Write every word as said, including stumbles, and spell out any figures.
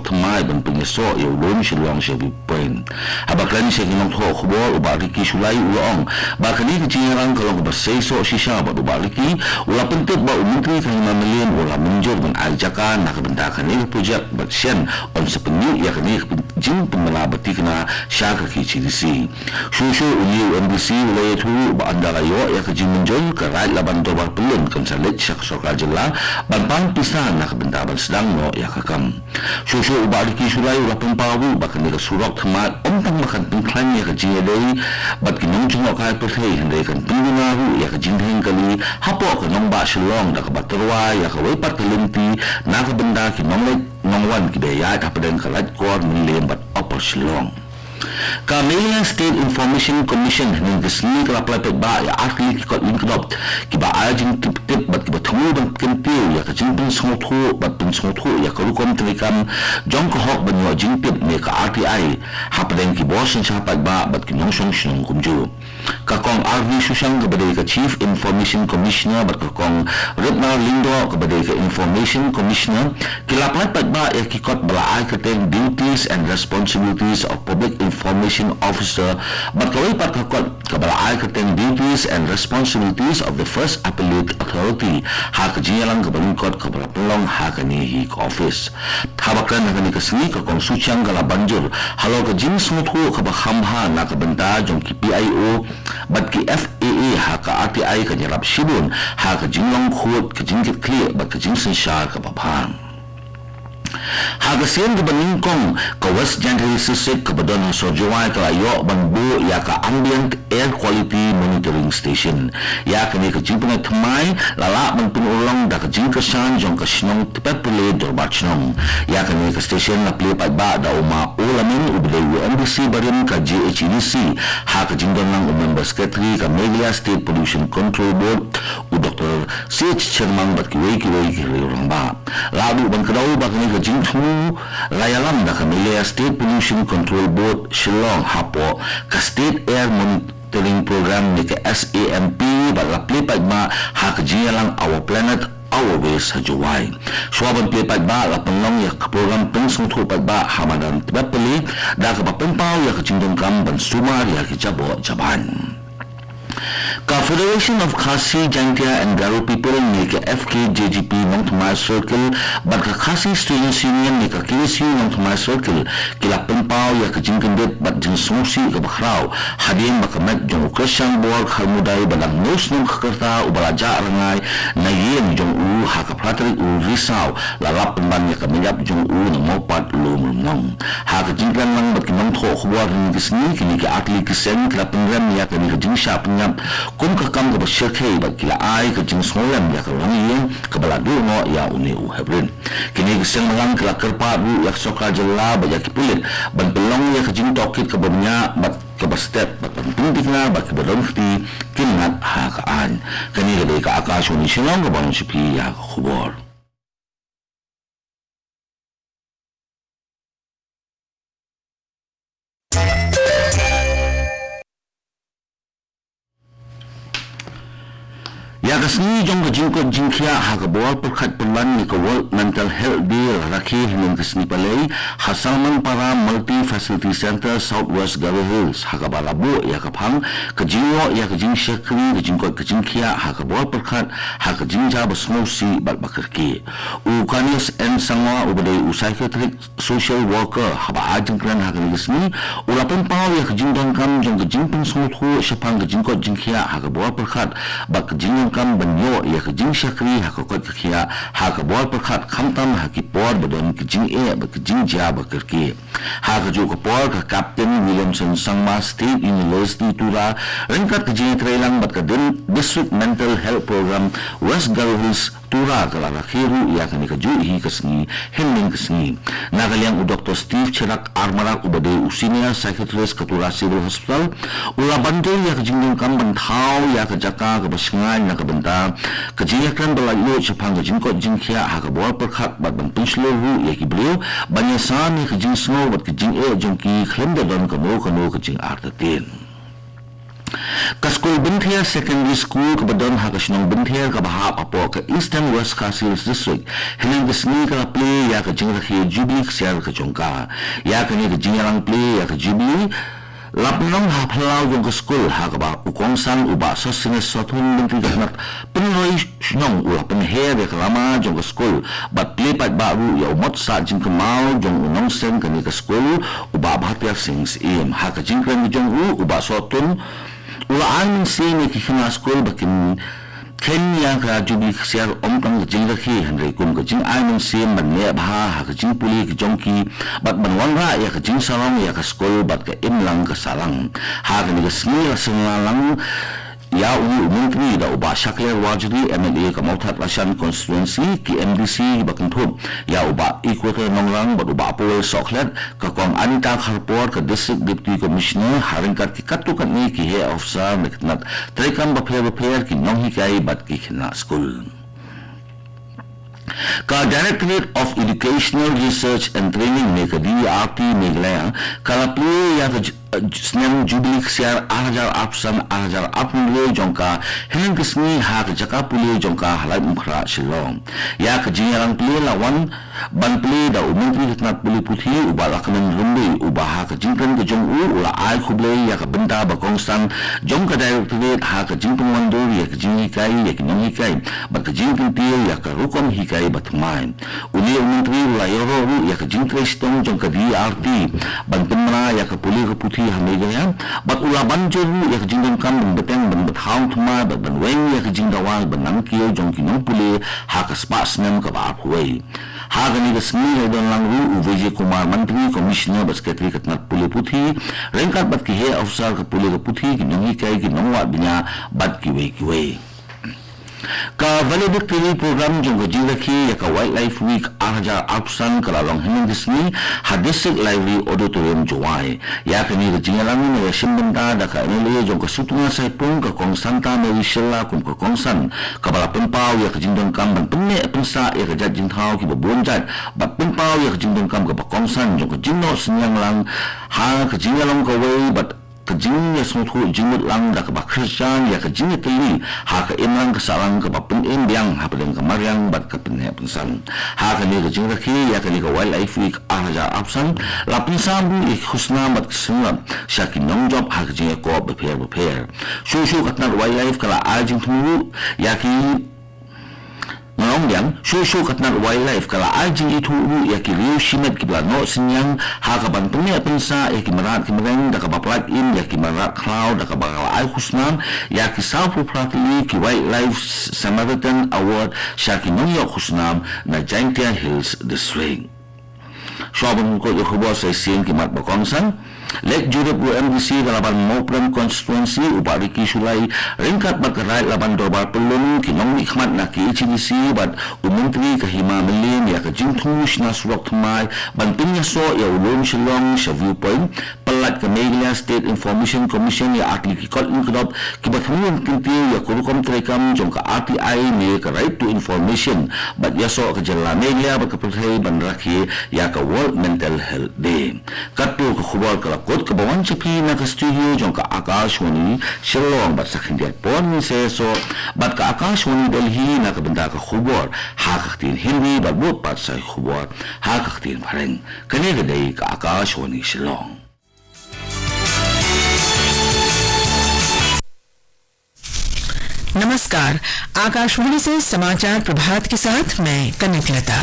thymmai ban pynïasoh ïa u lum Shillong sha View Point. Haba kren sha ki nongthoh khubor, u Bah Ricky Shullai u la ong ba kane ka jingïalang ka long kaba seisoh shisha bad u Bah Ricky u la pyntip ba u Myntri ka Hima Mylliem u la mynjur ban ai jaka na ka bynta kane ka projek bad shen yn sa pyni ïa kane ka jingpynbna ba thikna sha ka K H A D C. Shuh shuh une u M D C u la ïathuh ba ynda la ïoh ïa ka jingmynjur, ka Raid Laban Dorbar Pyllun kan sa leit sha ka sorkar jylla ban pan pisa na ka bynta ban sdang noh ïa ka kam. Shuh shuh u Bah Ricky Shullai u la pynpaw ruh ba kane ka surok thymmai ym tang ba kan pynkhlaiñ ïa ka jingïadei bad ki nongjngohkai pyrthei, hynrei kan pynduna ruh ïa ka jingdheng kali hapoh ka nongbah Shillong da kaba tyrwa ïa kawei pat ka lynti na ka bynta ki nongleit nongwan kiba ïaid hapdeng ka Laitkor, Mylliem bad Upper Shillong. Ka Meghalaya State Information Commission hynnin ka sngi ka la pynlait paidbah ïa artylli ki kot lyngkdop kiba ai jingtip tip bad kiba thmu ban kyntiew ïa ka jingpynsngewthuh bad pynsngewthuh ïa ka rukom treikam jong ka hok ban ïoh jingtip ne ka R T I hapdeng ki bor synshar paidbah bad ki nongshong shnong kumjuh. Ka Kong R V Sushang kaba dei ka Chief Information Commissioner bad ka Kong Ritna Lyngdoh kaba dei ka Information Commissioner ki la pynlait paidbah ïa ki kot ba la ai kyrteng Duties and Responsibilities of Public Information Officer bad kawei pat ka kot kaba la ai kyrteng Duties and Responsibilities of the First Appellate Authority ha ka jingïalang kaba lyngkot kaba la pynlong ha kane hi ka office. Haba kren ha kane ka sngi, ka Kong Sushang ka la ban jur halor ka jingsngewthuh kaba kham bha na ka bynta jong ki P I O bad ki F A A ha ka R T I kan ïarap shibun ha ka jinglong khuid, ka jingkitkhlieh bad ka jingsynshar kaba bha. Ha ka sien kaba nyngkong, ka West Jaintia Hills District kaba don ha sor Jowai ka la ïoh ban buh ïa ka Ambient Air Quality Monitoring Station. Ïa kane ka jingpynlait thymmai la lah ban pynurlong da ka jingkyrshan jong ka shnong Tipperpilay Dorbar Shnong. Ïa kane ka station la plie paidbah da u Ma O Lamin uba dei u M D C barim ka J H A D C, ha ka jingdon lang u Member Secretary ka Meghalaya State Pollution Control Board, u Doctor C H Chyrmang bad kiwei kiwei ki riew rangbah. La buh ban kdew ba kane ka jingthmu la ïalam da ka Meghalaya State Pollution Control Board Shillong hapoh ka State Air Monitoring Program ne ka S A M P bad la plie paidbah ha ka jingïalang Our Planet Our Waste ha Jowai. Shuwa ban plie paidbah la pynlong ïa ka program pynsngewthuh paidbah ha madan Tipperpilay da kaba pynpaw ïa ka jingdonkam ban sumar ïa ki jaboh jaban. Ka Federation of Khasi Jaintia and Garo People ne ka F K J G P Nongthymmai Circle bad ka Khasi Students Union ne ka K S U Nongthymmai Circle ki la pynpaw ïa ka jingkyndit bad jingsngewsih kaba khraw hadien ba ka met jong u Krishan Bor Kharmudai ba dang hynñiew snem ka rta uba la jah rngai na ïing jong u ha ka phra tarik u Risaw la lap pynban ïa ka met jong u na Mawpat Lumrymnong. Ha ka jingkren lang bad ki nongthoh khubor hynne ka sngi, kine ki artylli ki seng ki la pynrem ïa kane ka jingshah pynïap kum ka kam kaba shyrkhei bad ki la ai ka jingsngewlem ïa ka longïing kaba la duh noh ïa une u heprit. Kine ki seng madan ki la kyrpad ruh ïa ka sorkar jylla bad ïa ki pulit ban pynlong ïa ka jingtohkit kaba bniah bad kaba stet bad ban pynthikna ba kiba don kti kin ngat ha ka aiñ. Kane ka dei ka Akashvani Shillong kaba wan sha phi ïa ka khubor. Ïa ka sngi jong ka jingkoit jingkhiah ha ka bor pyrkhat pyrlan ne ka World Mental Health Day la rakhe hynnin ka sngi Palei ha Salmanpara Multi Facility Centre, South West Garo Hills, ha kaba la buh ïa ka phang ka jingïoh ïa ka jingshakri, ka jingkoit ka jingkhiah ha ka bor pyrkhat, ha ka jingjia ba sngewsih bad ba kyrkieh. U Kanias N Sangma uba dei u Psychiatric Social Worker haba ai jingkren ha kane ka sngi u la pynpaw ïa ka jingdonkam jong ka jingpynsngewthuh shaphang ka jingkoit jingkhiah ha ka bor pyrkhat bad ka jingdonkam ban ïoh ïa ka jingshakri ha ka koit ka khiah ha ka bor pyrkhat, khamtam ha ki por ba don ka jingeh bad ka jingjia ba kyrkieh. Ha kajuh ka por, ka Captain Williamson Sangma State University Tura ryngkat ka jingïatreilang bad ka Din-, District Mental Health Program West Garo Hills Tura ka la rakhe ruh ïa kane kajuh hi ka sngi hynnin ka sngi. Na ka liang u Doctor Steve Cherak Armarak uba dei u Senior Psychiatrist ka Tura Civil Hospital u la ban jur ïa ka jingdonkam ban thaw ïa ka jaka kaba shngaiñ na ka bynta ka jingïakren ba laitluid shaphang ka jingkoit jingkhiah ha ka bor pyrkhat bad ban pynshlur ruh ïa ki briew ban ïasam ïa ka jingsngew bad ka jingeh jong ki khlem da don kano kano ka jingartatien. Ka skul Bynther Secondary School kaba don ha ka shnong Bynther kaba hap hapoh ka Eastern West Khasi Hills District, hynne ka sngi ka la plie ïa ka jingrakhe Jubilee Ksiar ka jong ka. Ïa kane ka jingïalang plie ïa ka Jubilee la pynlong ha phyllaw jong ka skul ha kaba u kongsan u Bah Sosthenes Sohtun, Myntri ka tnat pynroi shnong, u la pynher ïa ka lama jong ka skul bad plie paidbah ruh ïa u mot sah jingkynmaw jong u nongseng kane ka skul, u Bah Bhatiar Singh Syiem. Ha ka jingkren jong u, u Bah Sohtun u la ai mynsiem ïa ki khynnah skul ba kin kheiñ ïa ka Jubilee Ksiar, ym tang ka jingrakhe hynrei kum ka jingai mynsiem ban leh bha ha ka jingpule ka jong ki bad ban wanrah ïa ka jingsarong ïa ka skul bad ka imlang ka sahlang. Ha kane ka sngi la sngewlang ïa u, u Myntri da u Bah Shakliar Warjri, M L A ka Mawthadraishan Constituency, ki M D C ba kynthup ïa u Bah Equator Nongrang bad u Bah Powell Sohkhlet, ka Kong Anita Kharpor, ka District Deputy Commissioner, ha ryngkat ki katto katne ki heh officer na ki tnat treikam bapher bapher, ki nonghikai bad ki khynnah skul. Ka Directorate of Educational Research and Training ne ka D E R T Meghalaya ka la plie ïa ka ju-, uh, snem Jubilee Ksiar ar hajar arphew san ar hajar arphew hynriew jong ka hynne ka sngi ha ka jaka pule jong ka ha Laitumkhrah, Shillong. Ïa ka jingïalang plie la wan ban plie da u Myntri ka tnat pule puthi, u Bah Lahkmen Rymbui, uba ha ka jingkren ka jong u u la ai khublei ïa ka bynta ba kongsan jong ka Directorate ha ka jingpynwandur ïa ka jinghikai ïa ki nonghikai bad ka jingkyntiew ïa ka rukom hikai ba thymmai. Une u Myntri u la ïaroh ruh ïa ka jingtrei shitom jong ka D E R T ban pynbna ïa ka pule ka puthi ha Meghalaya bad u la ban jur ruh ïa ka jingdonkam ban bteng ban bthaw thymmai bad ban weng ïa ka jingdawa ban nang kiew jong ki nongpule ha ka spah snem kaba arphew wei. Ha kane ka sngi la don lang ruh u Vijay Kumar Mantri, Commissioner bad Secretary ka tnat pule puthi, ryngkat bad ki heh officer ka pule ka puthi, ki nonghikai, ki nongwad bniah bad kiwei kiwei. Ka Valedictory Program jong ka jingrakhe ïa ka Wildlife Week ar hajar arphew san ka la long hynne ka sngi ha District Library Auditorium, Jowai. Ïa kane ka jingïalang la ïashim bynta da ka M L A jong ka Sutnga Saipung, ka Kong Santa Mary Shylla, kum ka kongsan kaba la pynpaw ïa ka jingdonkam ban pynneh pynsah ïa ka jait jingthaw kiba bun jait bad pynpaw ïa ka jingdonkam kaba kongsan jong ka jingnoh synñiang lang ha ka jingïalong kawei bad ka jingïasngewthuh jingmut lang da kaba khristan ïa ka jingïatylli ha ka imlang ka sahlang kaba pynim biang hapdeng ka mariang bad ka pynneh pynsan. Ha kane ka jingrakhe ïa kane ka Wildlife Week ar hajar arphew san la pynsam ruh ïa ki khusnam bad ki sngewlem sha ki nongjop ha ka jingïakop bapher bapher. Shuh shuh ka tnat Wildlife ka la ai jingthmu ruh ïa ki Nga ong biang, shuh shuh ka tnat Wildlife ka la ai jingithuh ruh ïa ki riew shimet kiba la noh synñiang ha kaban pynneh pynsah ïa ki mrad ki mreng da kaba pyllait im ïa ki mrad khlaw da kaba la ai khusnam ïa ki sawphew phra tylli ki Wildlife Samaritan Award sha ki nongïoh khusnam na Jaintia Hills District. Shuwa ban koit ïa ka khubor sa shisien ki mat ba kongsan. Lek jurip u M D C ka Laban Mawprem Constituency u Bah Ricky Shullai ryngkat bad ka Raid Laban Dorbar Pyllun, ki nongmihkhmat na K H A D C bad u Myntri ka Hima Mylliem ïa ka jingthmu shna surok thymmai ban pynïasoh ïa u lum Shillong sha Viewpoint. Palat ka Meghalaya State Information Commission ïa artylli ki kot lyngkdop kiba thmu ban kyntiew ïa ka rukom treikam jong ka R T I ne ka Right to Information bad ïasoh ka jylla Meghalaya bad ka pyrthei ban rakhe ïa ka World Mental Health Day. Katto ka khubor ka la kut kaba wan sha phi na ka studio jong ka Akashvani Shillong bad sa khyndiat por ngin sa ïasoh bad ka Akashvani Delhi na ka bynta ka khubor ha ka ktien Hindi bad bud pat sa ki khubor ha ka ktien Phareng. Kane ka dei ka Akashvani Shillong. नमस्कार, आकाशवाणी से समाचार प्रभात के साथ मैं कनकलता।